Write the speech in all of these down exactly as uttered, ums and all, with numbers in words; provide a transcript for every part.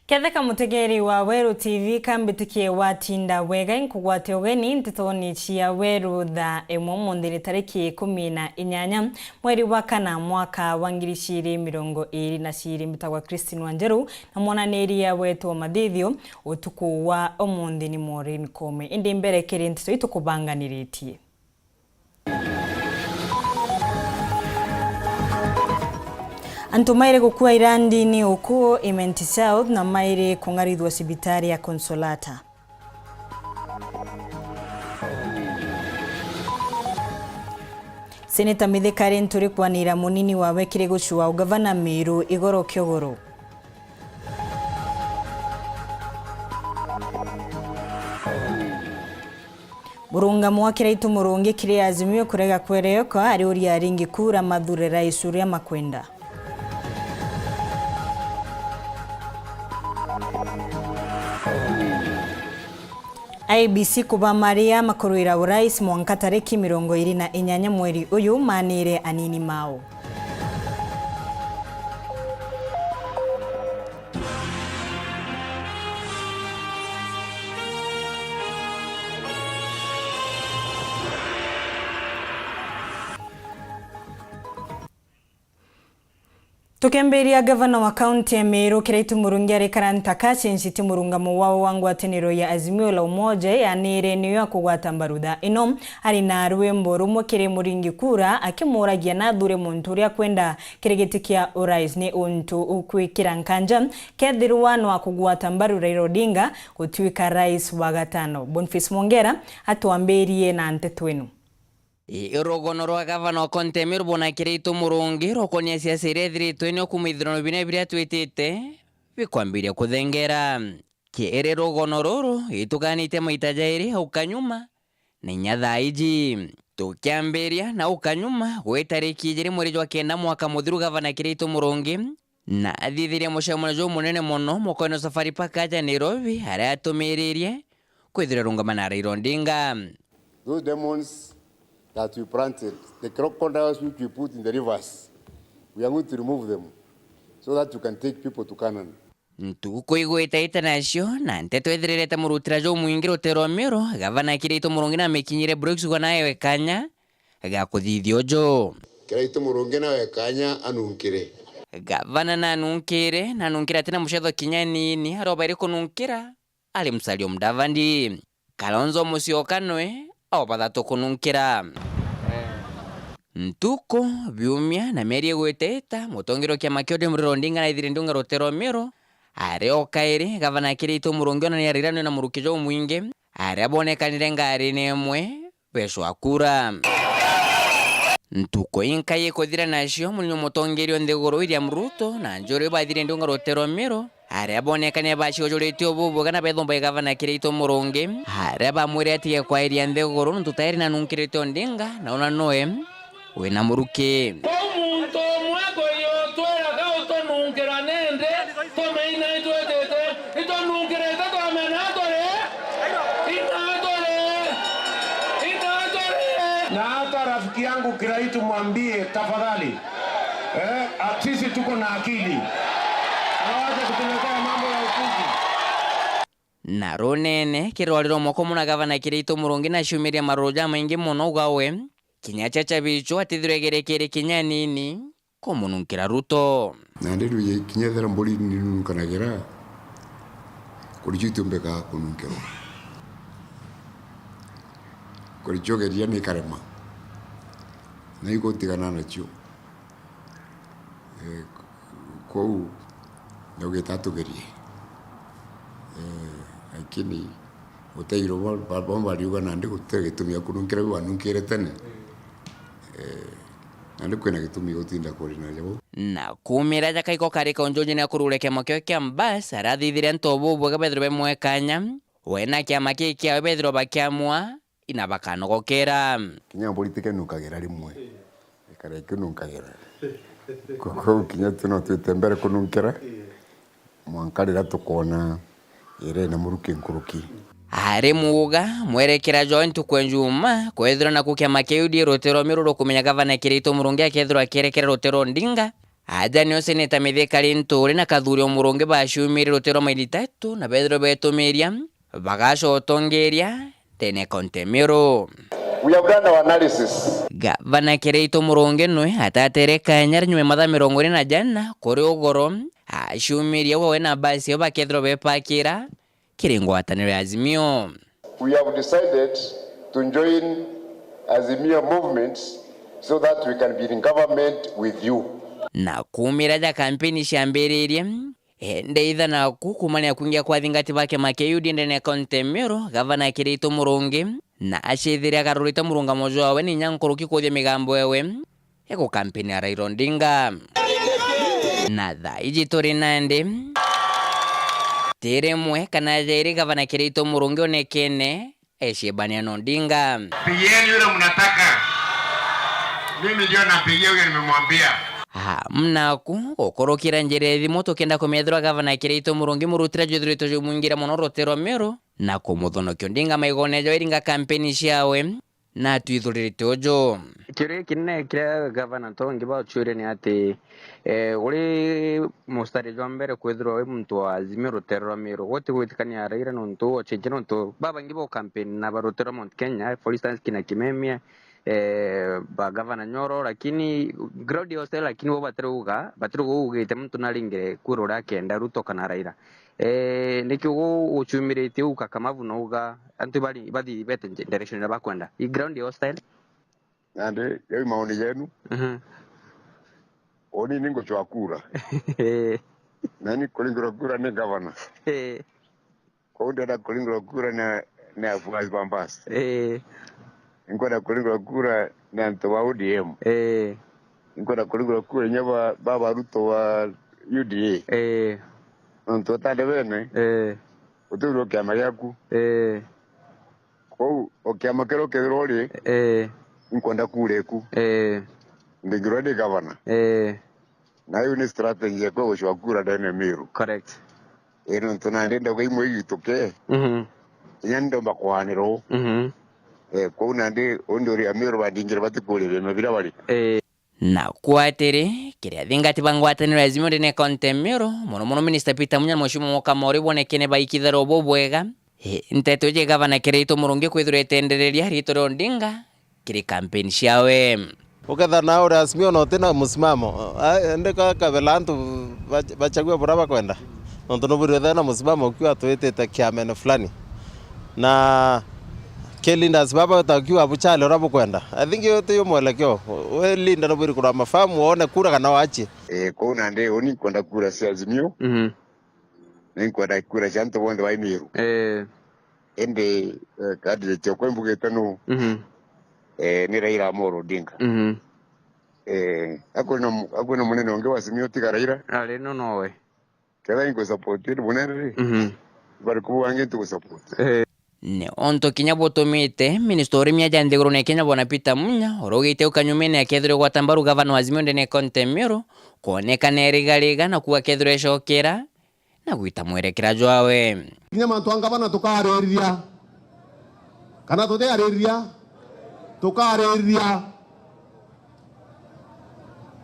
Ketheka mutegeri wa Weru T V, kambitikie watinda bwega, inkugwate ugeni ntetoni cia Weru thaa imwe umunthi ni tariki ikumi na inyanya mweri wa kana mwaka wa ngiri ciiri mirongo iiri na ciiri. Mbitagwa Christine Wanjeru na mwananiria wetu wa mathithio utuku wa umunthi ni Maureen Kome. Indi mbere kiri nteto itukubanganiritie. Antu mairi gukua irandini ukuu Imenti South na mairi kung'arithua cibitari ya Consolata. Seneta Mithika ari nturi kwanira munini wawe kiri gucua ugavana Meru igoro kiogoro. Murungamo wa Kiraitu Murungi kiri Azimio kurega kwereoka, ariuria aringi kura mathure rais uria makwenda. I E B C kubamaria makurwira urais mwanka tariki mirongo iiri na inyanya mweri uyu manire anini mao. Tukembiria, gavana wa kaunti ya Meru Kiraitu Murungi arikara ntaka achenjiti murungamo wawe wa ngwataniro ya Azimio la Umoja yanire niyo ya kugwata mbaru thaa ino. Ari na rwimbo rumwe kiri muringi kura akimuuragia na athure muntu uria akwenda kiri giti kia urais, ni untu ukwikira nkanja kethirwa no akugwata mbaru Raila Odinga gutuika rais wa gatano. Boniface Mwongera atwambirie na nteto ino. Ii rugono rwa gavana wa kaunti ya Meru Bwana Kiraitu Murungi rukonia siasa iria ithiritwe ni o kuuma ithurano bina biria twitite bikwambiria kuthengera. Kiri rugono ruru ituganitie maita jairi au kanyuma na inya thaa iji. Tukiambiria na au kanyuma, gwi tariki ijiri mweri jwa kenda mwaka muthiru, gavana Kiraitu Murungi na athithirie mucemanio jumunene mono mukono Safari Park aja Nairobi, aria atumiririe kwithira rungama na Raila Odinga. Those demons that we planted, the crocodiles which we put in the rivers, we are going to remove them so that you can take people to Canaan. Ntuku igwitaite nacio, na nteto ithirerete murutira jumwingi rutero rwa Meru, gavana Kiraitu Murungi na mikinyire Brooks gwa nawe kanya ga kuthithia uju. Kiraitu Murungi nawe kanya anunkire. Gavana nanunkire, nanunkire atina mucetho kinya nini, arobaire kununkira ari Musalia Mudavadi. Kalonzo Musyoka nwe o bathatu kununkira. Ntuku, biumia na mieri igwitita, mutongeria wa kiama kia O D M Raila Odinga naithire ndunga rutero rwa Meru, ari o kairi, gavana Kiraitu Murungi onania Raila nwe na muruki jumwingi, aria bonekanire ngarine imwe, becwa kura. Ntuku inkai ikuthira nacio, munini wa mutongeria o nthiguru William Ruto na njuri bathire ndunga rutero rwa Meru, aria bonekane baciojuritue bubwega na bethomba gavana Kiraitu Murungi, aria bamwire atige kwairia nthiguru nontu tairi nanunkirite Odinga, na ona noe wina muruki. Kwou muntu umwe kwiyo twiraga utununkira nindi, tumeina itwitite, itununkirite twamena turi, ina turi, ina turi. Na hata rafiki yangu Kiraitu mwambie tafadhali, eh, a-, sisi tuko na akili. Awache kutuletea mambo ya upuzi. Na runene, kirwariro moko muna gavana Kiraitu Murungi na ciumiria maruru jamaingi mono ugawe, kinya chacha bicho atithirwe gerekere kinya nini kumununkira Ruto. Nandi ruje kinya ethera mburi ninunkanagira, kuri cio itiumbikaga kununkirwa. Kuri cio geria nikarema, na iguntigana nacio. Eh, kwou, ndaugite atugerie. Eh, lakini gutairo bo, bo, bo bariuga nandi guti gitumi gia kununkira biu wanunkire tene. Eh, nandi kwina gitumi gutinda kuri na jau. Na kumira jakaiko kari kaunjunjine ya kurure kiama kio kia Mbas, arathithirie antu bubwega bethirwe bemwe kanya, we na kiama kii kiawe bethirwe bakiamua ina bakanogokera. Kinya mburi tikenunkagira rimwe. Ikara ikinunkagira. Ko-, kou kinya tu no twite mbere kununkira. Mwanka riria tukoona iri na muruki nkuruki. Ari muuga, mwerekera jwa ntuku ya Njuma, kwethirwa na kukia makeudi rutero miru rukumenya gavana Kiraitu Murungi akethirwa akierekera rutero Odinga, Aja nio Seneta Mithika Linturi na Kathuri o Murungi baciumire ruteere rwa maili tatu na bethirwe betumiria bagaca utongeria ndene ya kaunti ya Meru. We have done our analysis. Gavana Kiraitu Murungi nwe atatere kanya nyuma ya mathaa mirongo iri na jana kuri ugoro aciumiria gwe na basi yo bakethirwa bepakira kiri ngwataniro ya Azimio. We have decided to join Azimio movements so that we can be in government with you. Na kuumira ja kampeni ciambiririe, e, ndeitha naku kuumania kwingia kwa athingati ba kiama kia U D A ndene ya kaunti ya Meru, gavana Kiraitu Murungi na acithire agarurite murungamo jwawe ni inya nkuruki kuthia migambo ewe ya gukampenia Raila Odinga. Na thaa iji turi nandi, ti rimwe kana jairi gavana Kiraitu Murungi onekene ecibania na Odinga. Pigieni yule mnataka. Mimi ndio napigia huyo, nimemwambia. Ha, mnaku gukurukira njira ya thimu tukenda kumethirwa gavana Kiraitu Murungi murutira jwithiritwe jumwingira mono ruteere rwa Meru na kumuthonokia Odinga maigone jwa iringa kampeni ciawe. Na twithuririte uju. Kiuria kinene kiria gavana Ntongi bauchuire ni ati, eh, uri mustari jwa mbere kwithirwa wi muntu wa Azimio ruteere rwa Meru, gutigwitikania Raila nontu uu ochenche, nontu babangi ba campaign na ba ruteere rwa Mount Kenya, for instance, kina Kimemia, eh, ba gavana Nyoro, lakini ground ya hostile, lakini bo batiri kuuga, batiri kuuga ugite muntu naringire kura uria akenda, Ruto kana Raila. Eh, nikio gu-, guchumiritie uu Kakamavu nauga antu bari, bathi bete nje-, direction iria bakwenda. I ground ya hostile. Nandi, jau maoni jenu. Mhm. Uni ni nguchwa kura. Eh. Na ni kuringirwa kura ni gavana. Eh. Kou ndenda kuringirwa kura ni, ni afuasi ba Mbasa. Eh. Nkwenda kuringirwa kura ni antu ba O D M. Eh. Nkwenda kuringirwa kura inya ba, ba Ruto wa U D A. Eh. Nontu utande bene, eh, utithirwa kiama giaku. Eh. Kou o kiama kiria ukethirwa uri, eh, nkwenda kura iku. Eh. Ndingirwa ndi gavana. Eh. Na iu ni strategy ya kwe gucwa kura ndene Meru. Correct. Ii, nontu nandi ndauga imwe igituke. Mhm. Inya ndomba kwanirwo. Mhm. Eh, kou nandi undi uri Amiru bandingire batikuria biama biria bari. Eh. Na kwatiri, kiria athingati ba ngwataniro ya Azimio ndene ya kaunti ya Meru, mono mono Minister Peter Munya na Mheshimiwa Mukama uri bonekene baikitharo bubwega. Eh, nteto iji gavana Kiraitu Murungi kwithirwa itendereria riitwa ria Odinga kiri kampeni ciawe. Ukethana uri Azimio na utina musimamo, a, indi ka kabela antu ba-, bachagua buria bakwenda. Nontu nubwirwe thena musimamo ukiu atwitite kiamene fulani. Na ki leaders baba utakiwa buchale uria bukwenda. I think iyo tiyo mwelekeo. We leader nubwiri kurwa mafamu, wone kura kana wachie. Eh, kou nandi uni nkwenda kura cia Azimio. Mhm. Ninkwenda kura cia antu bonthe ba Imiru. Eh. Indi, eh, candidate okwa imbugite nu? Mhm. Eh, ni Raila Amolo Odinga. Mhm. Eh, akwina mu-, akwina munene ungi wa Azimio tiga Raila? Ari no nowe. Kethira ingu support ni munene ri? Mhm. Bariku bangi ntigu support? Eh. Ni untu kinya butumite minista urimi aja nthigurune ya Kenya Bwana Peter Munya, urugite ukanyumene akethirwa gwata mbaru gavana wa Azimio ndene ya kaunti ya Meru, kwonekana erigariga na kuuga akethirwa ecokera na gwita mwerekera jwawe. Kinya mantu a ngavana tukaaririria, kana tutiaririria, tukaaririria,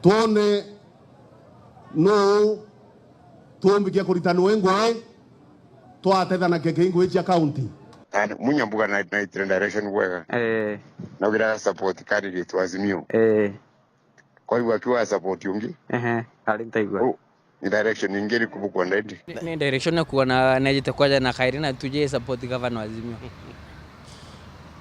twone nuu tuumbikia kurita nuu ngui, twatethanakia ki ngui cia county. And Munya mbuga na, naitire direction bwega. Eh. Naugira support candidate wa Azimio. Eh. Kwa hivyo akiwa support ungi. Ehe, ari ntaigua. Oh, ni direction ingi iriku bukwenda indi? Ni, ni direction ya kuona nejite kwaja na kairi na tuje support governor wa Azimio.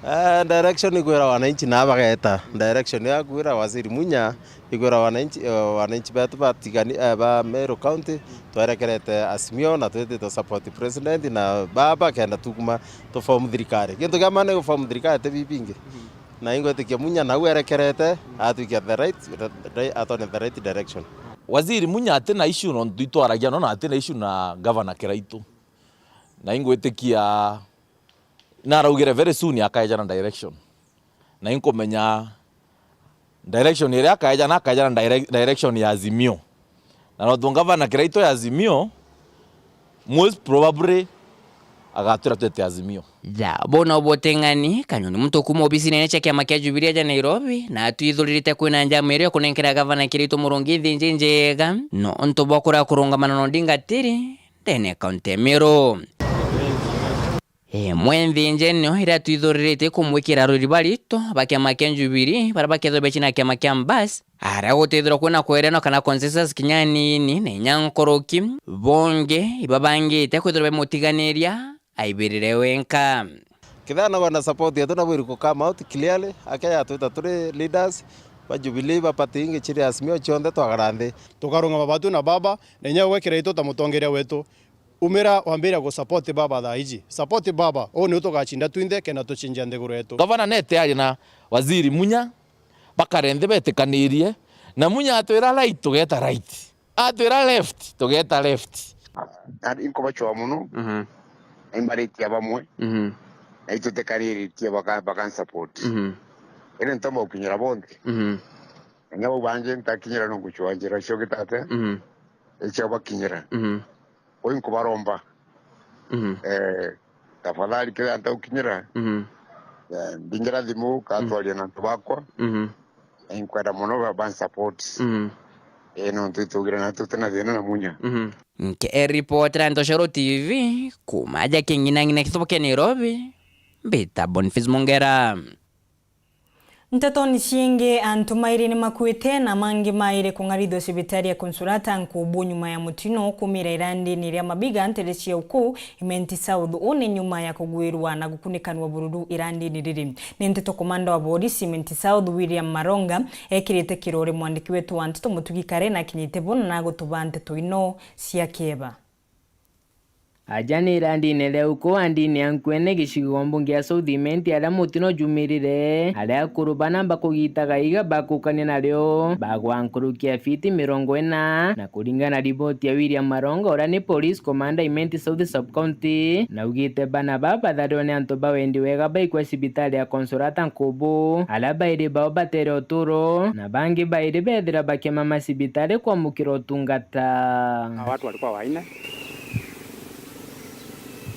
Eh, direction ikwira wananchi na bageta. Direction ya kwira Waziri Munya, ikwira wananchi, eh, wananchi betu batigani, eh, ba Meru County, twerekerete Azimio na twitite support president na baba kenda tukuma tu form thirikari. Gintu kia maana ni gu form thirikari ti bibi ingi. Na ingwitikia Munya nau erekerete, atwikia the right, right, atone the right direction. Waziri Munya ati na issue nontu itwaragia no, na ati na issue na Governor Kiraitu. Na ingwitikia naraugire very soon akaeja na direction. Na inkumenya direction iria akaeja na, akaeja na direc-, direction ya Azimio. Na nontu Governor Kiraitu ya Azimio, most probably Agatwira twete Azimio. Ja, bona ubuteng'ani, Kanyoni muntu kuuma obisine cia kiama kia Jubilee aja Nairobi, na atwithuririte kwina njama iria kunenkera gavana Kiraitu Murungi nthinji njega, nontu bwa kuria kurungamana na Odinga tiri ndene ya kaunti ya Meru. Imwe nthinji nio iria twithuririte kumwikira ruri barito ba kiama kia Jubilee, baria bakethirwa bechina kiama kia Mbas, aria gutithirwa kwina kwereno kana consensus kinya nini, na inya nkuruki, bongi ibabangite kwithirwa bemutiganiria aibirire wenka. Kethira na wena support yetu, na bwiri ku come out clearly, ake yatwita turi leaders ba Jubilee, ba party ingi chiri Azimio, chionthe twagara nthi. Tukarungama batu na baba, na inya ugwe Kiraitu ta mutongeria wetu. Umira wambiria gu support baba thaa iji. Support baba, uu niu tugacinda twinthe kenda tucinjia nthiguru yetu. Gavana nete aria na Waziri Munya, bakare nthi betikanirie, na Munya atwira right, tugeta right. Atwira left, tugeta left. Ari nkubacwa mono. Mhm. Na imbaritie bamwe. Mhm. Na itutekaniritie baka-, bakansupport. Mhm. Indi ntomba gukinyira bonthe. Mhm. Na inya bau bangi ntakinyira no ngucwa njira cio gitate. Mhm. Icio bakinyira. Mhm. Uu nkubaromba. Mhm. Eh, tafadhali kethira ntaukinyira. Mhm. Eh, mbingira thimu, katwaria na antu bakwa. Mhm. Inkwenda mono ba, bansupport. Mhm. Eh, nontu itugire na tutina thina na Munya. Mhm. Nkeripotera Ntoshoro T V, kuuma aja king'inang'ina kithubu kia Nairobi, mbita Boniface Mongera. Ntetoni ciingi, antu mairi ni makuite na mangi mairi kung'arithua cibitari ya Consolata Nkubu nyuma ya mutino kumira irandini ria Mabiga ntere cia Ukuu, Imenti South. Uu ni nyuma ya kugwirwa na gukunikanua bururu irandini riri. Ni nteto komanda wa borisi Imenti South, William Maronga, ekirite kirore mwandiki wetu wa nteto Mutugi Kare na akinyite bona na gutuba nteto ino cia kieba. Aja ni irandine ria Ukuu ndini ya Nkwene gicigo mbunge ya South Imenti aria mutino jumirire, aria akuru bana bakugitaga iga bakukania nario bagwa nkuruki ya fiti mirongo ina, na kuringana na riboti ya William Maronga uria ni police commander Imenti South Sub County, naugite bana ba batharirwe ni antu ba wendi wega baikwa cibitari ya Consolata Nkubu, aria bairi bao batere uturo na bangi bairi bethira bakiamama cibitari kwamukira utungata. Hawa watu walikuwa wanne.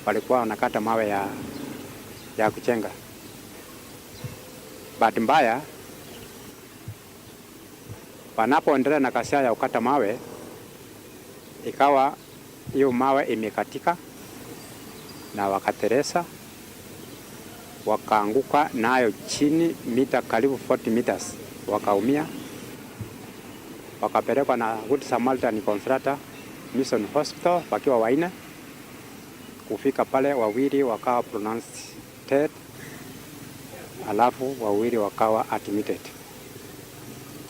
Walikuwa wanakata mawe ya, ya kujenga. Bahati mbaya, wanapoendelea na kazi yao ya kukata mawe, ikawa hiyo mawe imekatika na wakateleza, wakaanguka nayo chini mita karibu forty meters, wakaumia. Wakapelekwa na Good Samaritan Consolata Mission Hospital wakiwa wanne. Kufika pale, wawili wakawa pronounced dead, alafu wawili wakawa admitted.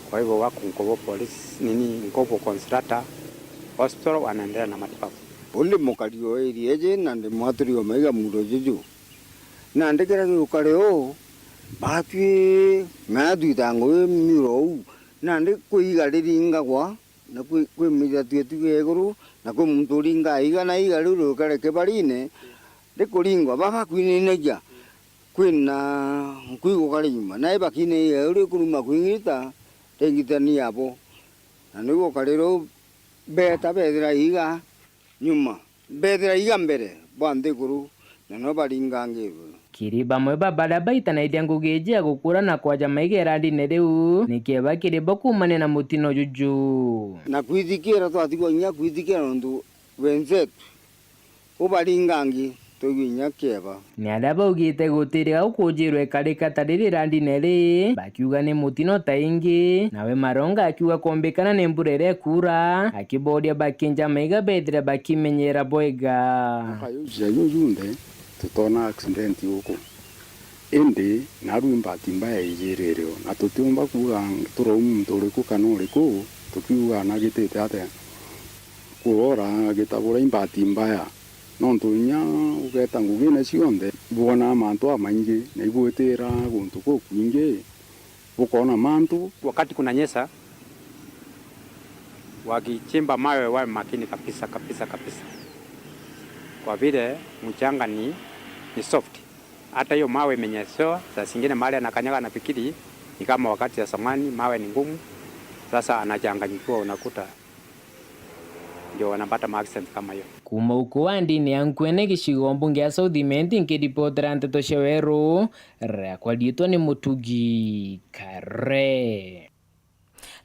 Kwa hivyo wako Nkubu Police, nini, Nkubu Consolata Hospital, wanaendelea na matibabu. Uu ndi mukari o area iji, na ndi mwaturi o maiga muro juju. Nandi kiria giukari uu, batwi, na twita ngugi muro uu, nandi kwi iga riringagwa, na kwi, kwi mithatue tuge iguru, na kwi muntu uringaa iga, na iga riu riukare kibarine, rikuringwa, baba kwininagia, kwina nkui gukari nyuma, na ibakinaiga iga riu rikuruma kwingita, ringitani abo. Na niu gukari riu beta bethira iga nyuma, bethira iga mbere bwa nthiguru, na no baringangirwe. Kiri bamwe ba baria baitanagia ngugi iji ya gukura na kwaja maiga irandine riu, ni kieba kiri bo kuumania na mutino juju. Na kwithikira, twatigwa inya kwithikira nontu wenzetu ubaringangi, twaigua inya kieba. Ni aria baugite gutirega gukujirwa ikarika ta riri irandine ri, bakiuga ni mutino ta ingi, nawe Maronga akiuga kombikana ni mbura iria ikuura, akiboria bakinja maiga bethire bakimenyera bwega. Mwaka juju cia juju junthe, tutona accident guku. Indi, naarua i mbati mbaya ijiririo, na tutiumba kuuga turauma muntu uriku kana uriku, tukiuga anagitite atia. Kurora agitabura i mbati mbaya, nontu inya ugeeta ngugine cionthe, bwonaa mantu amaingi, na igwitira guntu kukwingi, bukoona mantu. Wakati kunanyesha, wakichimba mawe wawe makini kabisa, kabisa, kabisa. Kwa vile mchanga ni, ni soft. Hata hiyo mawe imenyeshewa, saa zingine mahali anakanyaga anafikiri ni kama wakati ya zamani, mawe ni ngumu. Sasa anachanganyikiwa, unakuta ndio wanapata ma accident kama hiyo. Kuuma uku wandini ya Nkwene gicigo mbunge ya South Imenti, nkiripotera nteto cia Weru, riakwa riitwa ni Mutugi Kare.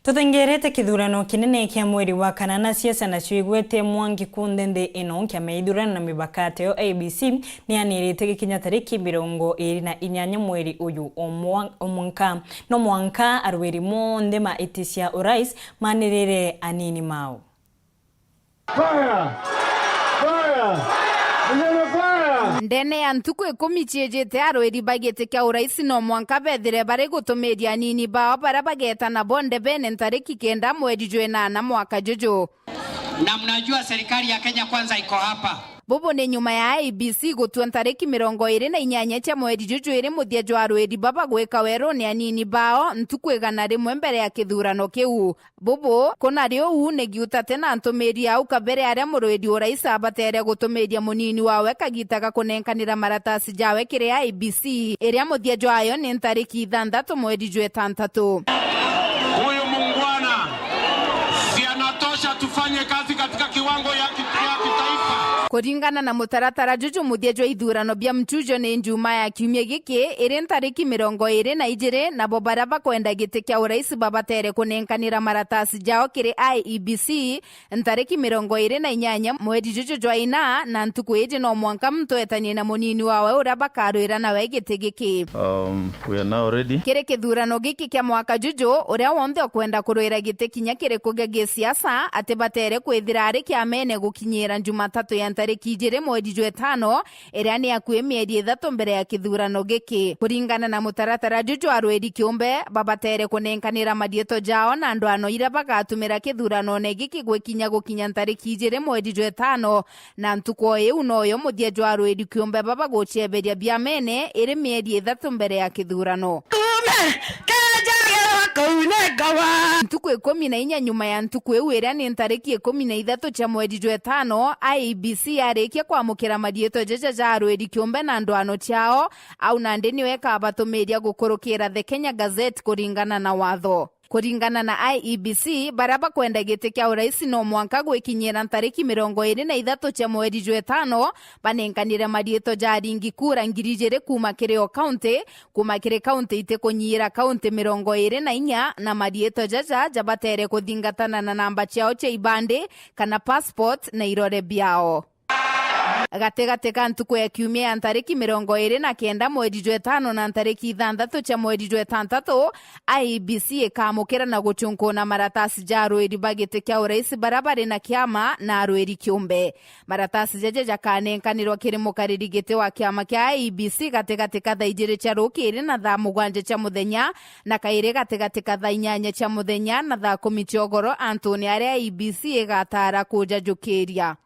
Tuthengerete kithurano kinene kia mweri wa kanana, siasa nacio igwete mwangi kunthe nthi ino. Kiama ya ithurano na mipaka, ateo I E B C, nianirite gikinya tariki mirongo iri na inyanya mweri uyu o mwa-, o mwanka. No mwanka arwiri monthe ma iti cia urais manirire anini mao. Fire! Fire! Vijana fire! Ndene ya ntuku ikumi ciijite, arwiri ba giti kia urais no mwanka bethire bari gutumiria anini bao baria bageeta nabo ndebene ntariki kenda mweri jwa inana mwaka juju. Na mnajua serikali ya Kenya Kwanza iko hapa. Bubu ni nyuma ya I E B C gutua ntariki mirongo iri na inyanya cia mweri juju iri muthia jwa arwiri baba gwika weruni anini bao ntuku igana rimwe mbere ya kithurano kiu. Bubu, kuna riu ni giutate na ntumiri au kabere aria murwiri urais abatere gutumiria munini wawe kagita ga kunenkanira maratasi jawe kiri I E B C, iria muthia jwayo ni ntariki ithanthatu mweri jwa itantatu. Huyu mungwana, si anatosha tufanye kazi katika kiwango ya ki-, ya kitaifa? Kuringana na mutaratara juju, muthia jwa ithurano bia mchujo ni Njumaa ya kiumia giki, iri ntariki mirongo iri na ijiri, nabo baria bakwenda giti kia urais babatere kunenkanira maratasi jao kiri I E B C ntariki mirongo iri na inyanya mweri juju jwa ina, na ntuku iji no mwanka muntu etanie na munini wawe uria bakarwira nawe giti giki. Um, we are now ready. Kiri kithurano giki kia mwaka juju, uria wonthe ukwenda kurwira giti kinya kiriku gia gisiasa, atibatere kwithira ari kiamene gukinyira Jumatatu ya ntariki ijiri mweri jwa itano, iria ni akui mieri ithatu mbere ya kithurano giki. Kuringana na mutaratara juju, arwiri kiumbe babatere kunenkanira marietwa jao na ndwano iria bagatumira kithuranone giki gwikinya gukinya ntariki ijiri mweri jwa itano, na ntuku o iu noyo muthia jwa arwiri kiumbe baba gucieberia biamene iri mieri ithatu mbere ya kithurano. Tume keja gwa kuu ni ngawa. Ntuku ikumi na inya nyuma ya ntuku iu iria ni ntariki ikumi na ithatu cia mweri jwa itano, I E B C yarikia kwamukira marietwa jaja ja arwiri kiumbe na ndwano ciao, au nandi niyo ikabatumiria gukurukira The Kenya Gazette kuringana na watho. Kuringana na I E B C, baria bakwenda giti kia urais no mwanka gwikinyira ntariki mirongo iri na ithatu cia mweri jwa itano banenkanire marietwa ja aringi kura ngiri ijiri kuuma kiri o kaunti, kuuma kiri kaunti itikunyiira kaunti mirongo iri na inya, na marietwa jaja jabatere kuthingatana na namba ciao cia ibandi kana passport na irore biao. Gatigati ka ntuku ya kiumia ya ntariki mirongo iri na kenda mweri jwa itano na ntariki ithanthatu cia mweri jwa itantatu, I E B C ikamukira na guchunkuna maratasi ja arwiri ba giti kia urais baria bari na kiama na arwiri kiumbe. Maratasi jaja jakanenkanirwa kiri mukariri giti wa kiama kia I E B C gatigati ka thaa ijiri cia rukiri na thaa mugwanja cia muthenya, na kairi gatigati ka thaa inyanya cia muthenya na thaa kumi cia ugoro antuni aria I E B C igatara kujajukiria.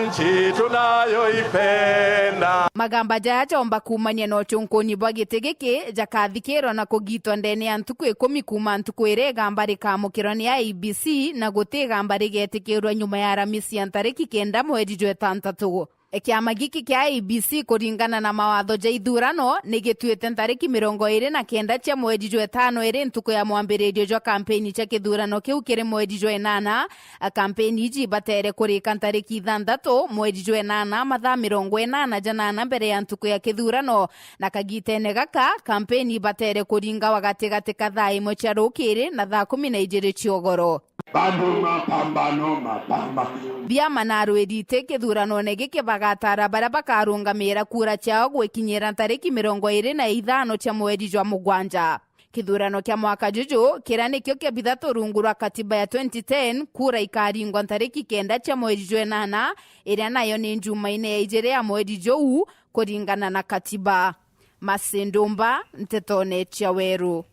Nchi tunayoipenda. Magamba jaya jomba kuumania na uchunkuni bwa giti giki jakathikirwa na kugitwa ndene ya ntuku ikumi kuuma ntuku iria igamba rikamukirwa ni I E B C, na guti igamba rigetikirwa nyuma ya Aramisi ya ntariki kenda mweri jwa itantatu. Kiama giki kia I E B C, kuringana na mawatho ja ithurano, ni gituite ntariki mirongo iri na kenda cia mweri jwa itano iri ntuku ya mwambiririo jwa kampeni cia kithurano kiu kiri mweri jwa inana. A, kampeni iji ibatere kurika ntariki ithanthatu mweri jwa inana, mathaa mirongo inana janana mbere ya ntuku ya kithurano, na kagitene gaka, kampeni ibatere kuringawa gatigati ka thaa imwe cia rukiri na thaa kumi na ijiri cia ugoro. Bado mapambano, mapambano. Biama na arwiri iti kithuranone giki bagatara baria bakarungamira kura ciao gwikinyira ntariki mirongo iri na ithano cia mweri jwa mugwanja. Kithurano kia mwaka juju, kiria nikio kia bithatu rungu rwa katiba ya twenty ten, kura ikaringwa ntariki kenda cia mweri jwa inana, iria nayo ni Njumaine ya ijiri ya mweri juu, kuringana na katiba. Masindumba, Ntetone cia Weru.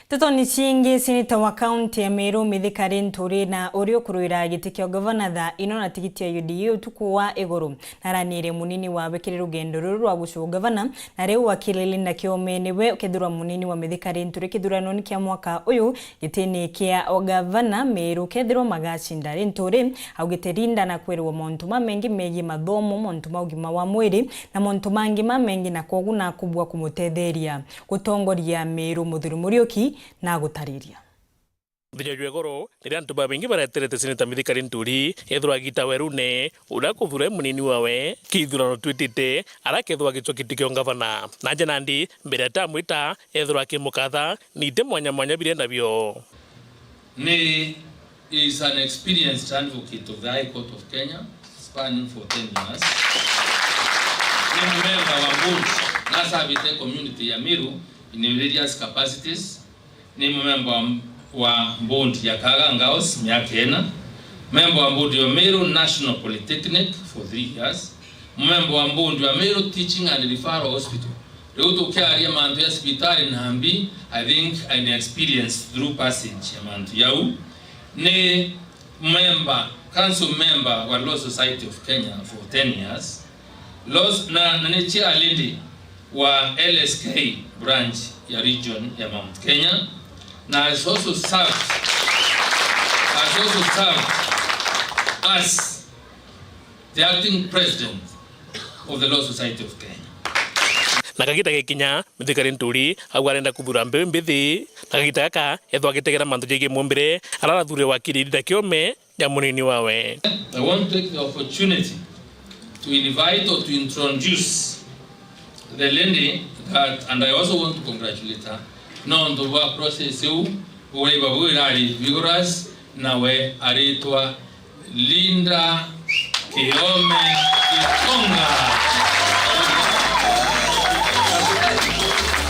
Ntetone ciingi, seneta wa kaunti ya Meru Mithika Linturi na uria ukurwira giti kia ugavana thaa ino na tigiti ya U D A utuku wa iguru, naranirie munini wawe kiri rugendo ruru rwa gucua ugavana, na riu akiri Linda Kiome niwe ukethirwa munini wa Mithika Linturi kithuranoni kia mwaka uyu. Gitini kia ugavana Meru kethirwa magacinda, Linturi augite Linda na kwirwa mauntu mamengi megii mathomo, mauntu ma ugima wa mwiri na mauntu mangi mamengi, na kwogu nakubua kumutetheria gutongoria Meru. Muthuri Muriuki na gutariria. Thinya jwa iguru, riria antu babaingi bareterete Seneta Mithika Linturi ethirwa agita werune uria akuthuura munini wawe, kithurano twitite, arakethirwa agicwa giti kia ungavana. Nanje nandi, mbere atamwita, ethirwa akimukatha, ni iti mwanya mwanya biria nabio. Ni is an experienced advocate of the High Court of Kenya, spanning for ten years. Ni mumemba wa board, na asavite community ya Meru in various capacities. Ni mumemba wa, wa board ya Kaga Girls miaka ina, memba wa board ya Meru National Polytechnic for three years, mumemba wa board ya Meru Teaching and Referral Hospital. Riu tukiaria mantu ya cibitari na mbi, I think I na experience through passage ya mantu yau. Ni member, council member wa Law Society of Kenya for ten years. Laws, na, na ni chair lady wa L S K branch ya region ya Mount Kenya, na has also served, has also served as the acting president of the Law Society of Kenya. Na kagita gikinya, Mithika Linturi au arenda kuthuura mbiu mbithi, na kagita gaka ethwa agitegera mantu jegie muumbire, ararathuure wakiri Linda Kiome ya munini wawe. I want to take the opportunity to invite or to introduce the lady that, and I also want to congratulate her, nontu bwa process iu, uria ibabu irari vigorous, nawe aritwa Linda Kiome Gitonga.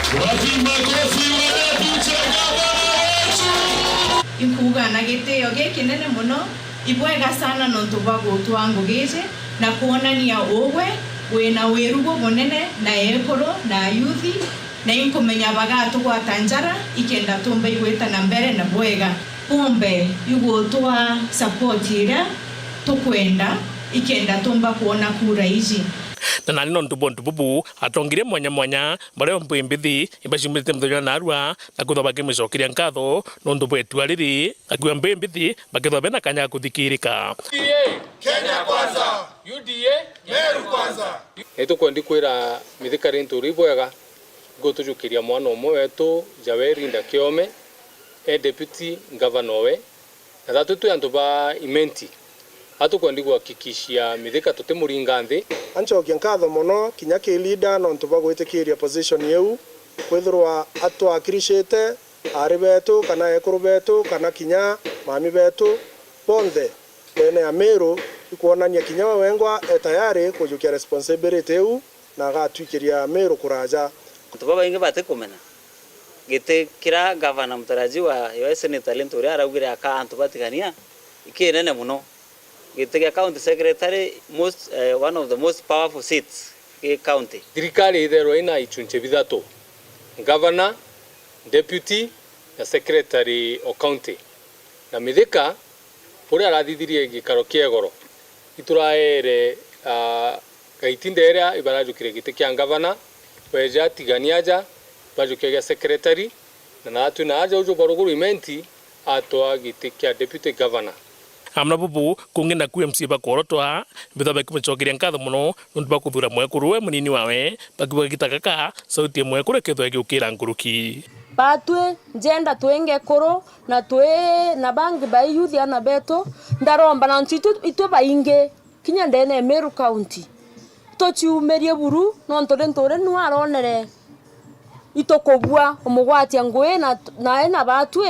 Wapi makofi wale picha gavana wetu? Inkuuga na gitio gikinene mono, ibwega sana nontu bwa gutwaa ngugi iji na kwonania ugwe wina wiru bubunene na ekuru na ayuthi, na inkumenya bagatugwata njara ikenda tumba igwita na mbere na bwega. Umbe igutwaa support iria tukwenda ikenda tumba kwona kura iji. Na nani nontu bwa untu bubu, atongeria mwanya mwanya baria mbiu mbithi ibaciumite muthenya wa narua, na kwithwa bakimicokeria nkatho nontu bwa itua riri, akiuga mbiu mbithi bakethwa bena kanya ga kuthikirika. U D A, Kenya Kwanza. U D A, Meru Kwanza. Nitukwendi kwira Mithika Linturi bwega, igutujukiria mwana umwe wetu, jawe Linda Kiome, e deputy governor we, na thatu twi antu ba Imenti, a tukwendi kuhakikishia Mithika tutimuringa nthi. Ancokia nkatho mono kinya ki leader nontu bwa gwitikiria position iu, kwithirwa atwakiricite aari betu, kana ekuru betu, kana kinya mami betu, bonthe ndene ya Meru, ikwonania kinya we wengwa e tayari kujukia responsibility iu na agatwikiria Meru kuraja. Antu babaingi batikumenya giti kiria gavana mutarajiwa, yo Senator Linturi araugire aka antu batigania ikinene mono. Giti kia county secretary, most, eh, one of the most powerful seats ki county. Thirikari itherwa ina ichunche bithatu: gavana, deputy na secretary o county. Na Mithika, uria arathithirie gikaro kia igoro, ituraere, ah, gaiti nderia ibarajukire giti kia ngavana, weja atigania aja, bajukia gia secretary, na natwi na aja uju bwa ruguru Imenti atwaa giti kia deputy governor. Amwe na bubu, kungi naku M C A bakworotwa, bithwa bakimucokeria nkatho mono nontu bwa kuthuura mwekuru we munini wawe, bakiuga gita gaka, sauti ya mwekuru ikethwa igiukira nkuruki. Batwi njenda twingi ekuru, na twi na bangi ba youth ana betu, ndaromba na ntu itwi, itwi baingi kinya ndene ya Meru County, tuciumirie buru, nontu Linturi nu aronere itukubua umugwatia ngui na, nae na batwi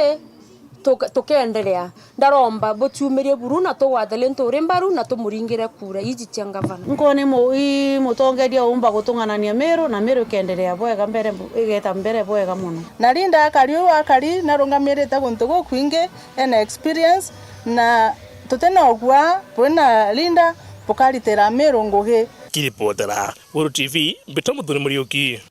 tuka-, tukenderea. Ndaromba buciumirie buru na tugwate Linturi mbaru na tumuringire kura iji cia ngavana. Nkoni mu-, i mutongeria uumba gutung'anania Meru, na Meru ikenderea bwega mbere, igeta mbere bwega mono. Na Linda akari uu akari narungamirite guntu gukwingi, ena experience, na tutina ugua bwina Linda bukaritira Meru ngugi. Kiripotera Weru T V, Mbito Muthuri Muriuki.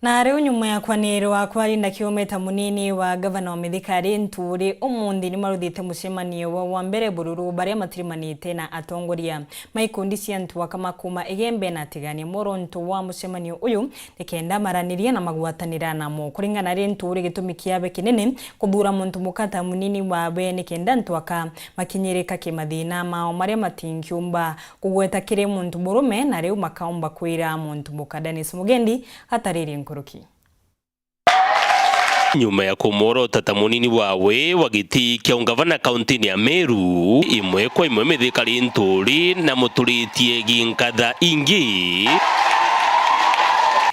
Na riu nyuma ya kwanirwa kwa Linda Kiome ta munini wa gavana wa Mithika Linturi, umunthi ni maruthite mucemanio wa, wa mbere Bururu, baria matirimanite na atongoria ma ikundi cia ntwaka ma kuuma Igembe na Tigania. Mworonto wa mucemanio uyu ni kenda maraniria na magwatanira namo. Kuringana na Linturi, gitumi kiawe kinene kuthuura muntu muka ta munini wawe ni kenda ntwaka makinyirika kimathina mao maria matingiumba kugweta kiri muntu murume, na riu makaumba kwira muntu muka. Dennis Mugendi ataririe nkuruki. Nyuma ya kumworota ta munini wawe wa giti kia ungavana kaunti-ini ya Meru, imwe kwa imwe mithika ri nturi na muturitie gi nkatha ingi.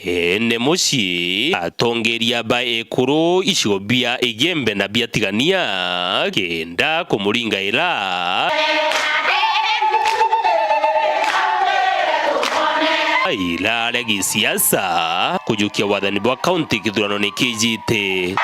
Ene mucii, atongeria ba ekuru icigo bia Igembe na bia Tigania, kenda kumuringaira. Iraria gisiasa kujukia wathani bwa kaunti kithurano ni kijite.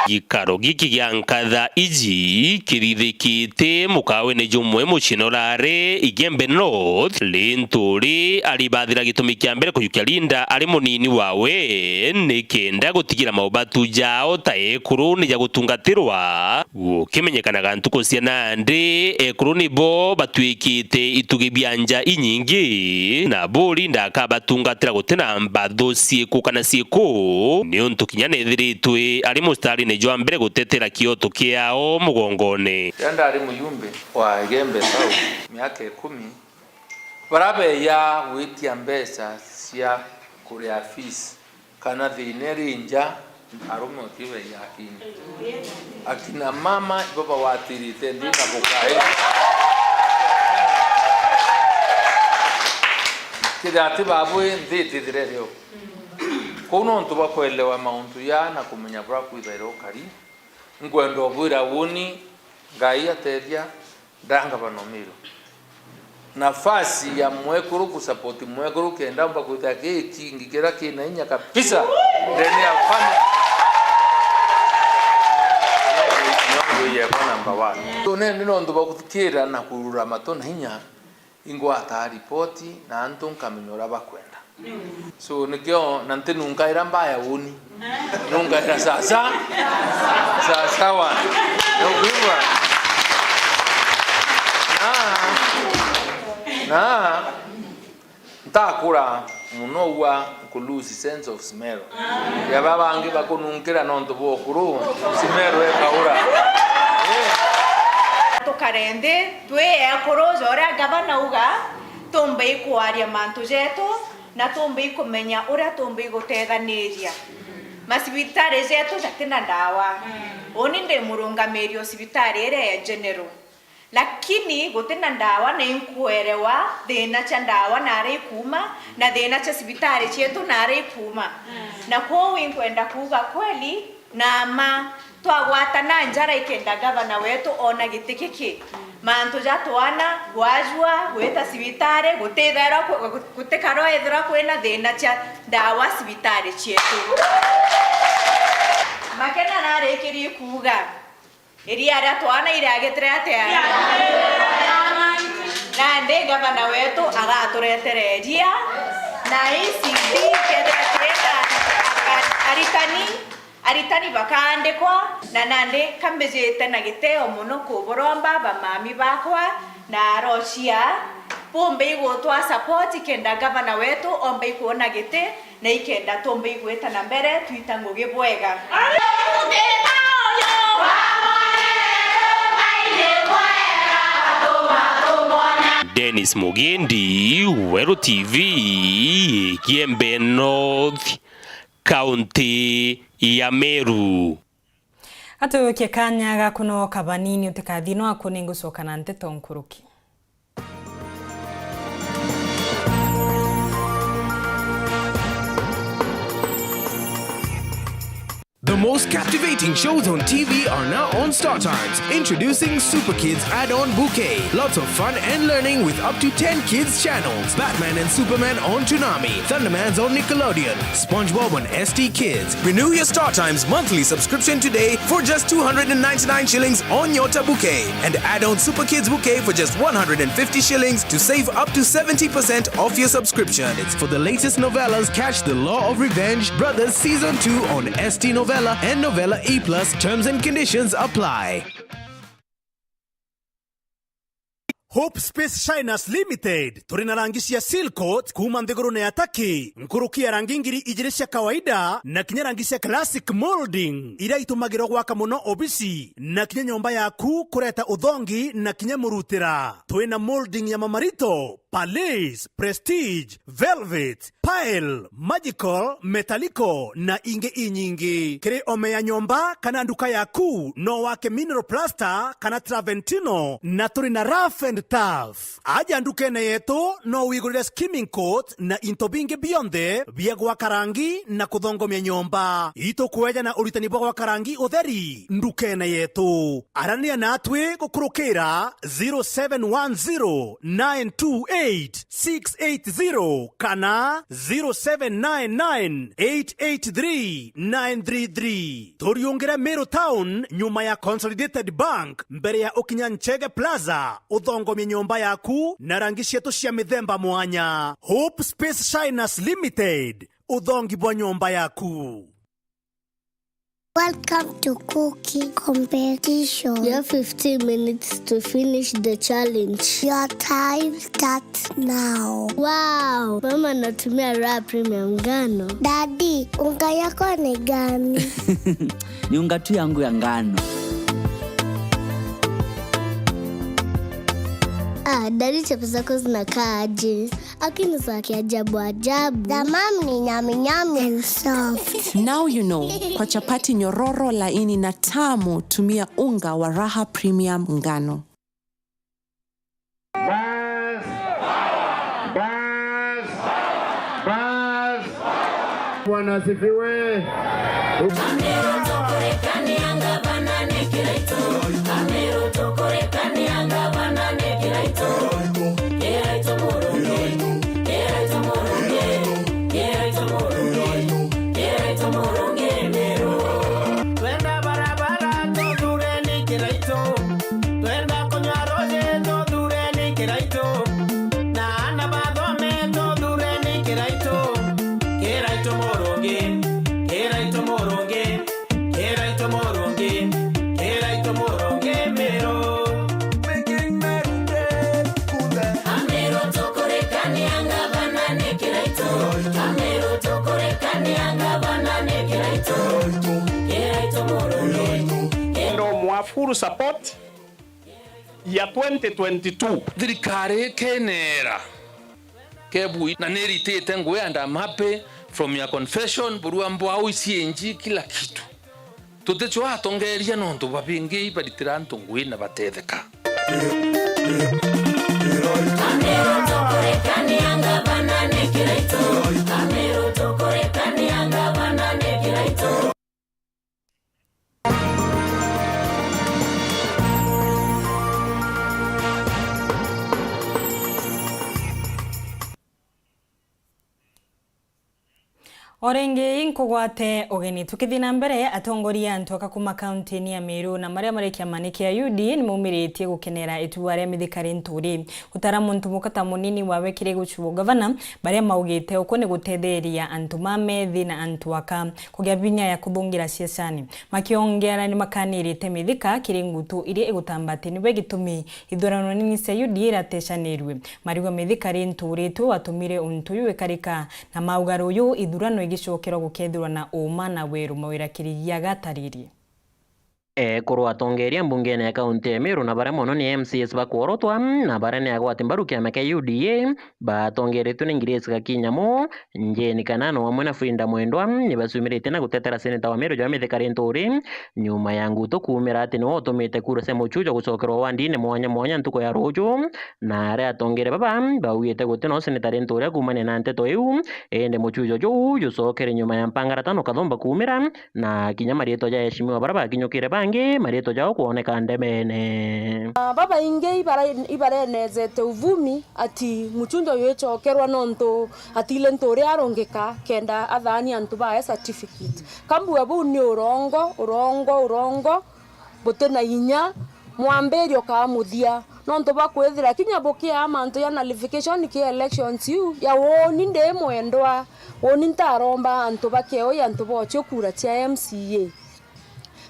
Gikaro giki gia nkatha iji kirithikite mukawene jumwe mucine urari Igembe North, rintu ri ari bathira gitumi kia mbere kujukia Linda ari munini wawe, ni kenda gutigira maubatu jao ta ekuru ni ja gutungatirwa. Gukimenyekanaga ntuku cia nandi, ekuru nibo batwikite itugi bia nja inyingi, na buri ndakabatungatira guti na mbathu ciiku kana ciiku, niuntu kinya nethiritwe ari mustarine jwa mbere gutetera kioto kiao mugongone. Riria ndari muyumbe wa Igembe South miaka ikumi, baria beeja gwitia mbeca cia kuria fees, kana thiina iri nja, arume uti beeja akini. Akina mama ibo bawatirite nthi na bukai. Kithira ati babu nthi itithire rio. Kuu nontu bwa kwelewa mauntu ya na kumenya buria kwithaira ukari, nkwenda ubwira uni, Ngai atethia, ndangavana Miru. Nafasi ya mwekuru kusupport mwekuru kenda umba kwita ki kingi kiria kina inya kabisa ndene ya family. Nongo yekwa number one. So, ne, ni nontu bwa kuthikira na kurura matu na inya, ingwataa ripoti na antu nkamenya uria bakwenda. So, nikio na ntinunkaira mbaya uni. Nunkaira sasa. Sasawa. Nukwigua? Na, na, ntakura muno ua nku lose sense of smell. Ya baba bangi bakununkira nontu bwa ukuru, smell ekaura. Eh. Tukare nthi, twi ekuru, ja uria ngavana auga, tumbe ikwaria mantu jetu, na tumbe ikumenya uria tumbe igutethaniria. Macibitari jetu jatina ndawa. Uni ndi murungamiri o cibitari iria ya General. Lakini gutina ndawa, na inkwerewa thina cia ndawa naria ikuuma, na thina cia cibitari cietu naria ikuuma. Na kwou inkwenda kuuga kweli, na mma, twagwatana njara ikenda gavana wetu oona giti giki. Mantu ja twana, gwajua, gwita cibitari, gutithairwa ku-, gu-, gutikara ethirwa kwina thina cia ndawa cibitari cietu. Makena narikirie kuuga, iria ria twana iriagitire atia? Nandi gavana wetu agaturetera iria, na E C D ikethira ina aritani, aritani bakaandikwa, na nandi kambijite na giteo mono kuburomba bamami bakwa na arocia, bumbe igutwa support kenda gavana wetu ombe ikwona giti, na ikenda tumbe igwita na mbere twita ngugi bwega. Dennis Mugendi, Weru T V, Kiembe North, County ya Meru. Atukie kanya gaku no kabanini, utikathi no aku ningucoka na nteto nkuruki. The most captivating shows on T V are now on Star Times. Introducing Super Kids Add-on Bouquet. Lots of fun and learning with up to ten kids channels. Batman and Superman on Toonami. Thundermans on Nickelodeon. SpongeBob on S T Kids. Renew your Star Times monthly subscription today for just two hundred and ninety-nine shillings on Nyota Bouquet. And add on Super Kids Bouquet for just one hundred and fifty shillings to save up to seventy percent off your subscription. It's for the latest novellas, catch The Law of Revenge, Brothers Season two on S T Novella and Novella E plus. Terms and conditions apply. Hope Space Shiners Limited. Turi na rangi cia seal coat kuuma nthigurune ya Turkey, nkuruki ya rangi ngiri ijiri cia kawaida, na kinya rangi cia classic molding, iria itumagirwa gwaka mono obisi, na kinya nyomba yaku kureta uthongi, na kinya murutira. Twi na molding ya mamarito, Palace, Prestige, Velvet, Pile, Magical, Metallico na ingi inyingi. Kiri ome ya nyomba kana nduka yaku, no wake mineral plaster kana Traventino, na turi na Rough and Tough. Aja ndukene yetu, no wigurire skimming coat na into bingi bionthe bia gwaka rangi na kuthongomia nyomba. Itukweja na uritani bwa gwaka rangi utheri ndukene yetu. Arania natwi gukurukira zero seven one zero nine two eight six eight zero kana zero seven nine nine eight eight three nine three three. Turiungire Meru Town, nyuma ya Consolidated Bank, mbere ya ukinya Nchege Plaza, uthongomie nyomba yaku na rangi cietu cia mithemba mwanya. Hope Space Shiners Limited, uthongi bwa nyomba yaku. Welcome to cooking competition. You have fifteen minutes to finish the challenge. Your time starts now. Wow, mama anatumia Raha Premium ngano. Daddy, unga yako ni gani? Ni unga tu yangu ya ngano. Ah, daddy, chapati zako zinakaa aje? Lakini za kiajabu ajabu. The mom ni nyami nyami and soft. Now you know, kwa chapati nyororo, laini na tamu, tumia unga wa Raha Premium ngano. Bas! Bas! Bas! Bwana asifiwe. Twenda barabara, tuthureni Kiraitu. Twenda kunywa ruuji, tuthureni Kiraitu. Na aana bathome, tuthureni Kiraitu. Kiraitu murungi, Kiraitu murungi, Kiraitu murungi, Kiraitu murungi Meru. Making Meru great again. Ameru tukurekania ngavana ni Kiraitu. Ameru tukurekania ngavana ni Kiraitu. Kiraitu murungi. Ndo mwa full support ya twenty twenty-two. Thirikari ikenera kebui na niritite ngui and I'm happy from your confession, burua mbwau, C A G, kila kitu. Tuticwa atongeria nontu babingi baritira antu ngui na batetheka. Ameru tukurekania ngavana ni Kiraitu. Ameru tukurekania ngavana ni Kiraitu. O ringi nkugwate ugeni. Tukithii na mbere, atongoria antu aka kuuma kauntiini ya Meru na maria mari kiamani kia U D A ni maumiritie gukenera itua ria Mithika Linturi gutara muntu muka ta munini wawe kiri gucua ugavana, baria maugite uku ni gutetheria antu ma methi na antu aka kugia binya ya kuthungira ciacani. Makiongera ni makanirite Mithika kiri ngutu iria igutamba ati niwe gitumi ithurano nini cia U D A iratecanirue. Marigwa Mithika Linturi twe watumire untu uyu wikarika, na maugaru uyu ithurano igicokerwa gukethirwa na uuma na weru, Mawira Kirigia gatariri. Ekuru atongeria mbungene ya kaunti ya Meru na baria mono ni M C As bakworotwa, na baria ni agwati mbaru kiama kia U D A, batongeretwe ni Grace Gakinyamu, Jane Kanano amwe na Frida Mwendwa, ni baciumiritie na gutetera seneta wa Meru Joe Mithika Linturi, nyuma ya ngutu kuumira ati niwe utumite kura cia muchujo gucokerwa wandine mwanya mwanya ntuku ya ruju. Na aria atongeria baba baugite guti no seneta Linturi uria kuumania na nteto iu, indi muchujo juu jucokere nyuma ya mpangara tano kathumba kuumira, na kinya mariitwa ja aheshimiwa baria bakinyukire bangi, mariitwa jao kwoneka ndemene. Babaingi ibara-, ibarenezete uvumi ati muchujo uyu icokerwa nontu ati Linturi arungika kenda athaania antu bae certificate. Kambua buu ni urongo, urongo, urongo buti na inya, mwambirio kaa muthia. Nontu bwa kwithira kinya bukiaa mantu ja nullification ki elections iu, ya uuni ndi mwendwa, uuni ntaromba antu ba Kioi, antu bochio kura cia M C A.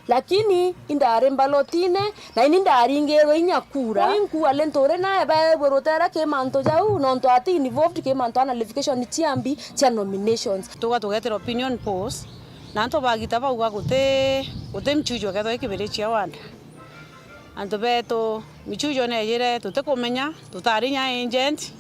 Lakini indari mbalotine, na ini ndaringirwe inya kura. Inkuua Linturi nae baebwe rutere ki mantu jau, nontu ati involved ki mantu ja nullification cia mbi cia nominations. Tuga tugetera opinion polls, na antu bagita bauga guti, guti michujo kethwa ikibirichia wanda. Antu betu, michujo nejire, tutikumenya, tutari nya agent,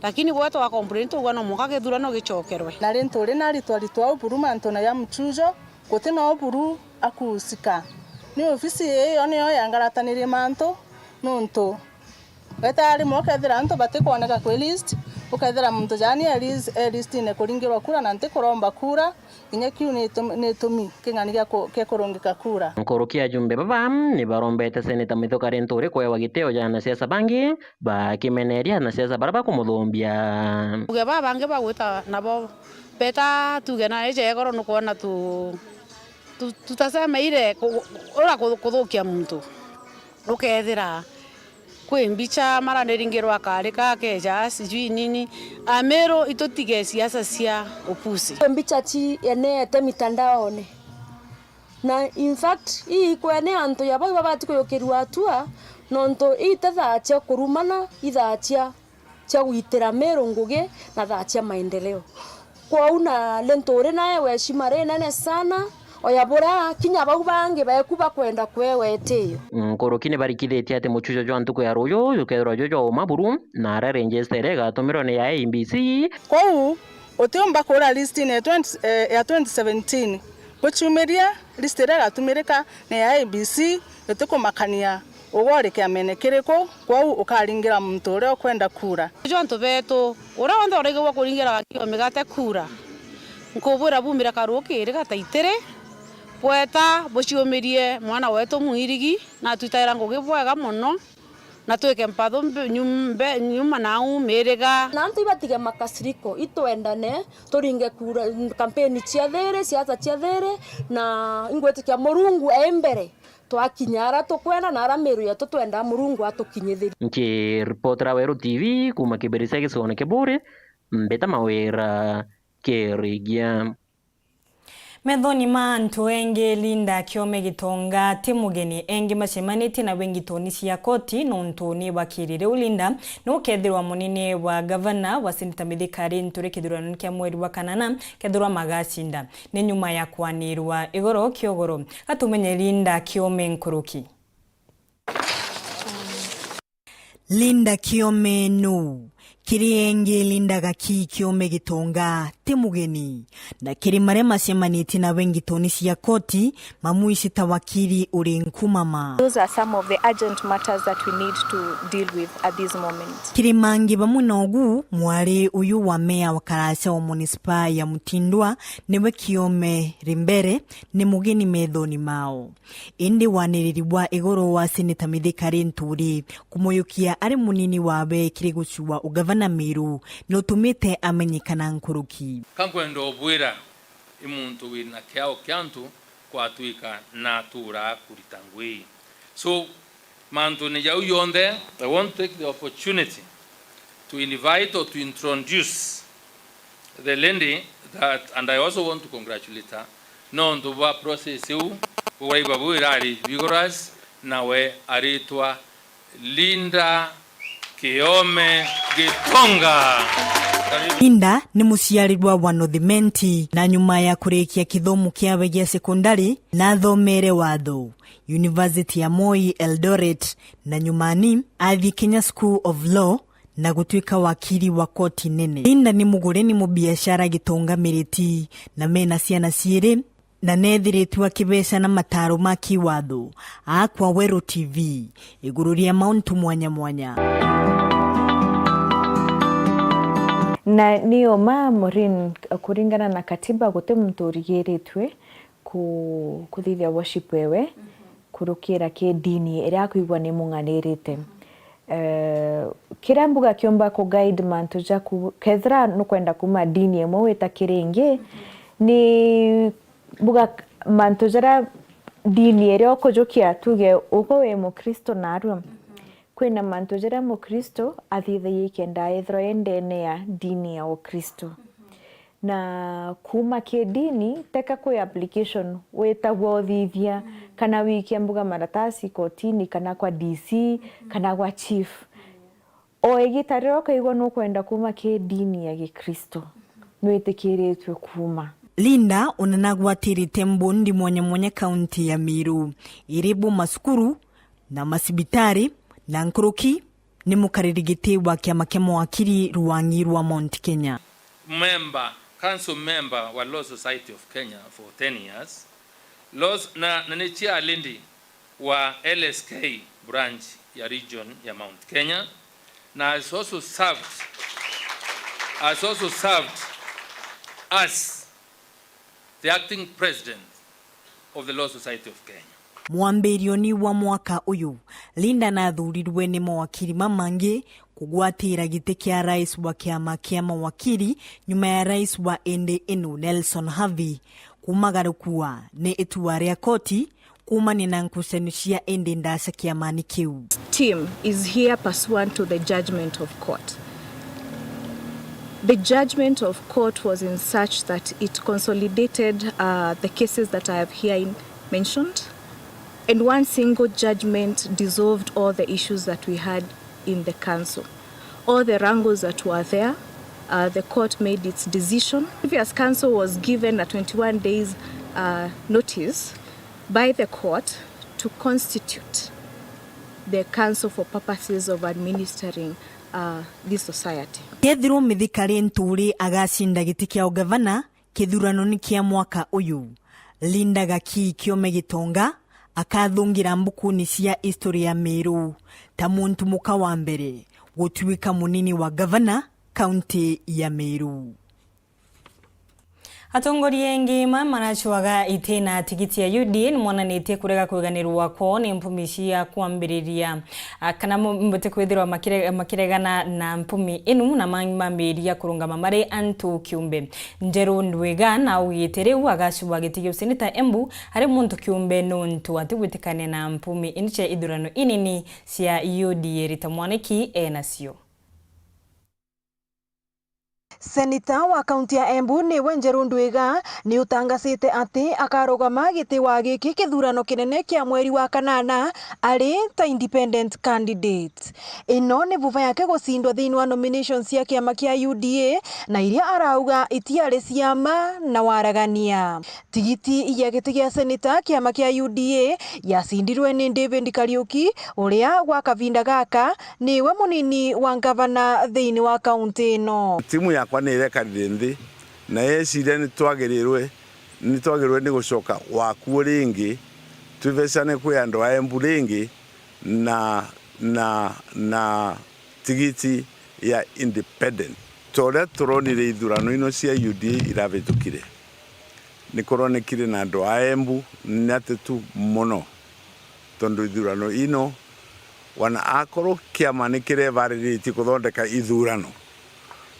Lakini gwe twa complain tugwa no mwanka githurano gicokerwe. Na ri nturi na aritwa aritwa au buru mantune ja muchujo, guti no buru akuusika. Ni ofisi ii yo niyo yangaratanirie mantu, nuntu weta rimwe ukethira antu batikwoneka kwi list, ukethira muntu jani e list, e listine kuringirwa kura na ntikuromba kura, kinya kiu ni itumi, ni itumi king'ani gia ku-, gia kurungika kura. Nkuruki ajumbe baba ni barombete Seneta Mithika Linturi kwewa gitio ja anasiasa bangi, bakimeneria anasiasa baria bakumuthumbia. Tuge baba bangi bagwita nabo beta tuge na ije egoro nukwona tu, tu, tutasemeire ku-, ura ku-, kuthukia muntu. Ukethira kwi mbicha maraniringirwa akari ka keja sijui nini. Amiru itutige siasa cia upusi. Kwi mbicha ci eneete mitandaone. Na in fact, ii ikwene antu ya bau babati kuyukirua atua, nontu ii ti thaa cia kurumana, i thaa cia, cia gwitira Meru ngugi na thaa cia maendeleo. Kwou na Linturi naewe heshima rinene sana, oya buria kinya bau bangi beku bakwenda kwewa itio. Nkuruki ni barikithitie ati muchujo jwa ntuku ya ruuju jukethirwa jwi jwa uma buru, na aria register igatumirwa ni ya I E B C. Kwou utiumba kuura listine ya twenty, eh, ya twenty seventeen. Guciumiria, list iria igatumirika ni ya I E B C, itikumakania ugwe uri kiamene kiriku, kwou ukaringira muntu uria ukwenda kura. Ijo antu betu, uria wonthe uraigagua kuringira wa Kiome gate kura, nkubwira bumire karukiri gataitiri, bweta buciumirie mwana wetu Mwirigi, na twitaira ngugi bwega mono. Na twike mpatho mbe-, nyum-, mbe-, nyuma na aumiriga. Na antu ibatige makasiriko, itwendane, turinge kura, kampeni cia thiri, siasa cia thiri, na ingwitikia Murungu e mbere. Twakinya ara tukwenda na ara Meru yetu twenda, Murungu atukinyithirie. Nkiripotera Weru T V kuuma Kibiricia gicigoone kia Buuri, mbita Mawira Kirigia. Methoni ma antu engi, Linda Kiome Gitonga ti mugeni. Engi macemanitie nawe ngitoni cia koti nontu ni bakiri. Riu Linda ni ukethirwa munini wa gavana wa Seneta Mithika Linturi kithuranoni kia mweri wa kanana, kethirwa magacinda. Ni nyuma ya kwanirwa igoro kiogoro. Gatumenye Linda Kiome nkuruki. Linda Kiome nuu? Kiri engi, Linda Gakii Kiome Gitonga ti mugeni, na kiri maria macemanitie nawe ngitoni cia koti, mamwicita wakiri uri nkumama. Those are some of the urgent matters that we need to deal with at this moment. Kiri mangi bamwe nogu, mwari uyu wa meya wa karaca wa munisipa ya Mutindwa niwe Kiome Rimbere, ni mugeni methoni mao. Indi waniriri wa igoro wa Seneta Mithika Linturi kumuyukia ari munini wawe kiri gucua ugavana Meru ni utumite amenyekana nkuruki. Ka nkwenda ubwira, i muntu wina kiao kia antu kwatwika na atura kurita ngui. So, mantune jau jonthe, I want to take the opportunity to invite or to introduce the lady that, and I also want to congratulate her, nontu bwa process iu, bwaigua bu irari vigorous, nawe aritwa Linda Kiome Gitonga. Linda ni muciarirwa wa North Imenti, na nyuma ya kurikia kithomo kiawe gia sekondari, nathomere watho, University ya Moi Eldoret, na nyumani athii Kenya School of Law, na gutwika wakiri wa koti nene. Linda ni mugure ni mubiashara Gitonga Miriti, na mena ciana ciiri, na nethiritwe akibeca na mataro ma kiwatho. Akwa Weru T V, iguru ria mauntu mwanya mwanya. Na ni uma, Maureen, kuringana na katiba, guti muntu urigiritwe ku-, kuthithia worship ewe, kurukira ki dini iria akwigua ni mung'anirite. Eh, kiria mbuga kiumba ku guide mantu jaku, kethira nukwenda kuma dini imwe wita kiri ingi, ni mbuga mantu jaria dini iria ukujukia, tuge uko wi Mukristo narua, kwina mantu jaria Mukristo athithagia ikenda ethirwa i ndene ya dini ya Ukristo. Na kuuma kidini, teka kwi application witagwa uthithia, kana wikia mbuga maratasi kotini, kana kwa D C, kana kwa chief. O igita riria ukaigua nukwenda kuuma kidini ya Gikristo, nwitikiritwe kuuma. Linda ona nagwatirite mbundi mwanya mwanya kaunti ya Meru, iri bo macukuru, na macibitari, na nkuruki Ni mukariri giti wa kiama kia mawakiri rwangi rwa Mount Kenya. Member, council member wa Law Society of Kenya for ten years. Law, na, na ni chair lady wa L S K branch ya region ya Mount Kenya, na has also served, has also served as the acting president of the Law Society of Kenya. Mwambirioni wa mwaka uyu, Linda nathurirwe ni mawakiri mamangi kugwatira giti kia rais wa kiama kia mawakiri nyuma ya rais wa indi inu Nelson Havi kumagarukua ni itua ria koti kuumania na ngucanio cia indi ndaca kiamani kiu. Team is here pursuant to the judgment of court. The judgment of court was in such that it consolidated, uh, the cases that I have here in-, mentioned, and one single judgment dissolved all the issues that we had in the council. All the wrangles that were there, uh, the court made its decision. Previous council was given a twenty-one days, uh, notice by the court to constitute the council for purposes of administering, uh, this society. Kethirwo Mithika Linturi agacinda giti kia ugavana kithurano-ini kia mwaka uyu, Linda Gakii Kiome Gitonga akathungira mbukuni cia history ya Meru ta muntu muka wa mbere gutuika munini wa gavana kaunti ya Meru. Atongoria engi ma maracwaga iti na tigiti ya U D A ni monanitie kurega kwiganirwa kwao ni mpumi cia kwambiriria, a, kana mu-, mbete kwithirwa makire-, makiregana na mpumi inu na mambiriria kurungama mari antu kiumbe. Njeru Ndwiga na augite riu agacua giti gia useneta Embu ari muntu kiumbe nontu atigwitikania na mpumi inu cia ithurano inini cia U D A. Rita Mwaniki enacio. Seneta wa kaunti ya Embu niwe Njeru Ndwiga ni utangacite ati akarugama giti wa giki kithurano kinene kia mweri wa kanana ari ta independent candidate. Ino ni vuva yake gucindwa thiini wa nominations cia kiama kia U D A na iria arauga itiari cia ma na waragania. Tigiti ya giti gia seneta kiama kia U D A yacindirwe ni David Kariuki, uria gwa kavinda gaka niwe munini wa ngavana thiini wa kaunti ino. Timu yakwa ni irekarire nthi na yeciria ni twagirirwe, ni twagirirwe ni gucoka gwakuo ringi, twibecane kwi andu a Embu ringi na, na, na tigiti ya independent. Ta uria turonire ithurano ino cia U D A iravitukire, ni kuronekire na andu a Embu ni atetu mono, tondu ithurano ino, wana akorwo kiama ni kirevariritie kuthondeka ithurano,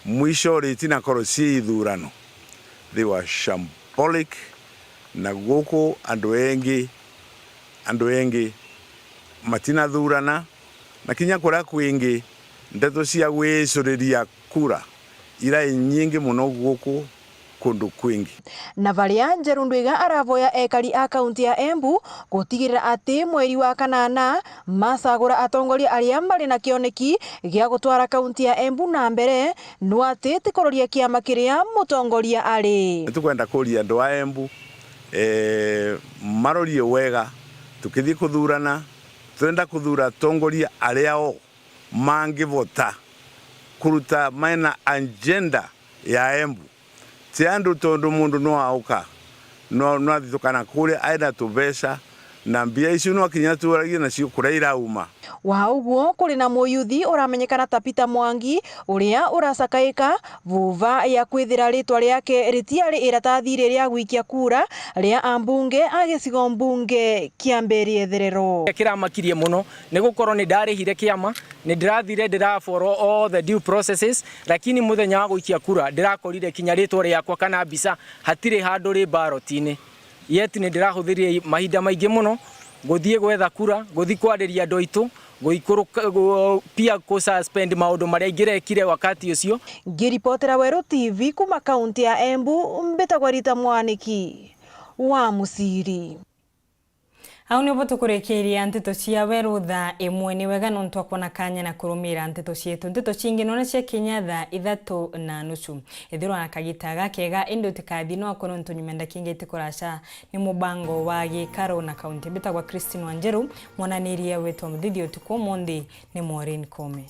mwisho uriti na korwo cie ithurano, they were shambolic, na guku andu engi, andu engi matinathurana, na kinya kuria kwingi ndeto cia gwicuriria kura irai nyingi mono guku kundu kwingi. Na varia Njeru Ndwiga aravoya ekari a kaunti ya Embu gutigirira ati mweri wa kanana macagura atongoria aria mari na kioneki gia gutwara kaunti ya Embu na mbere, no ati ti kuroria kiama kiria mutongoria ari. Nitukwenda kuria andu a Embu, eh, marorie wega, tukithii kuthurana, turenda kuthura atongoria aria o mangivota kuruta mena agenda ya Embu. Ti andu tondu mundu no auka, no, no athithuka na kuria aina tubeca, na mbia icio no akinya twaragia nacio kuria irauma. Wa uguo, kuri na muyuthi uramenyekana ta Peter Mwangi, uria uracakaika vuva ya kwithira ritwa riake ritiari iratathi riria gwikia kura ria ambunge a gicigo mbunge kia Mberi Etherero. Kiramakirie mono, ni gukorwo ni ndarihire kiama, ni ndirathire ndira follow all the due processes, lakini muthenya wa guikia kura ndirakorire kinya ritwa riakwa kana mbica hatiri handu ri ballot-ini. Yet ni ndirahuthirie mahinda maingi mono nguthii gwetha kura, nguthii kwariria andu aitu, guikuruka, gu-, pia ku suspend maundu maria ingirekire wakati ucio. Ngiripotera Weru T V kuma kaunti ya Embu, mbitagwa Rita Mwaniki wa Muciri. Au nibo tukurikiiria nteto cia weru thaa imwe. Ni wega nontu wa kwona kanya na kurumira nteto cietu. Nteto cingi nona cia kinya thaa ithatu na nusu. Ithirwa na kagita gakega, indi utikathi nwakwe nontu nyuma ndaki ingi itikuraca. Ni mubango wa gikaro na kaunti. Mbitagwa Christine Wanjiru, mwananiria wetu wa muthithia utuku umunthi ni Maureen Kome.